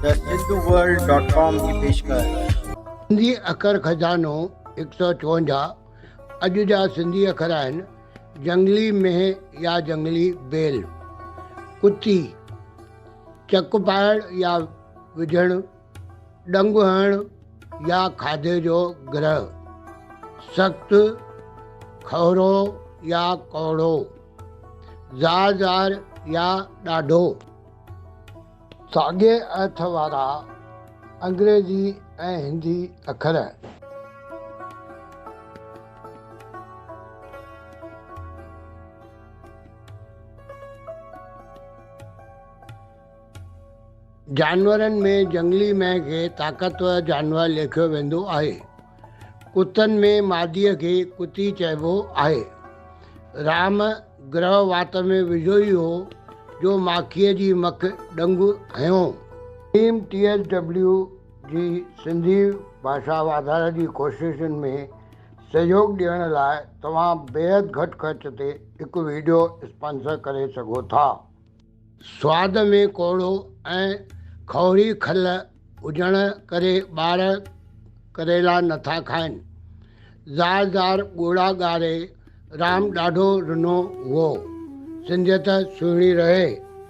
The Sindhu world dot com جي پيشڪش. سنڌي اکر خزانو 154 اڄ جا سنڌي اکر آهن، جهنگلي مينهن يا جهنگلي بيل، ڪتي، چڪ پائڻ يا وجهڻ، ڏنگ هڻڻ يا کاڌي جو گرهه، سخت، کهرو يا ڪؤڙو، زار زار يا ڏاڍو. ساڳئي ارٿ وارا انگريزي ۽ هندي اکر. جانورن ۾ جهنگلي مينهن کي طاقتور جانور ليکيو ويندو آهي. ڪتن ۾ ماديء کي ڪتي چئبو آهي. رام گرهه وات ۾ وجهيو ئي هو جو ماکيء جي مک ڏنگ هنيو. ٽيم ٽي ايس ڊبليو جي سنڌي ڀاشا واڌاري جي ڪوششن ۾ سهيوڳ ڏيڻ لاء توهان بيحد گهٽ خرچ تي هڪ وڊيو اسپانسر ڪري سگهو ٿا. سواد ۾ ڪؤڙو ۽ کهري کل هجڻ ڪري ٻار ڪريلا نٿا کائن. زار زار ڳوڙها ڳاڙي رام ڏاڍو رنو هئو. سنڌيت سهڻي رهي.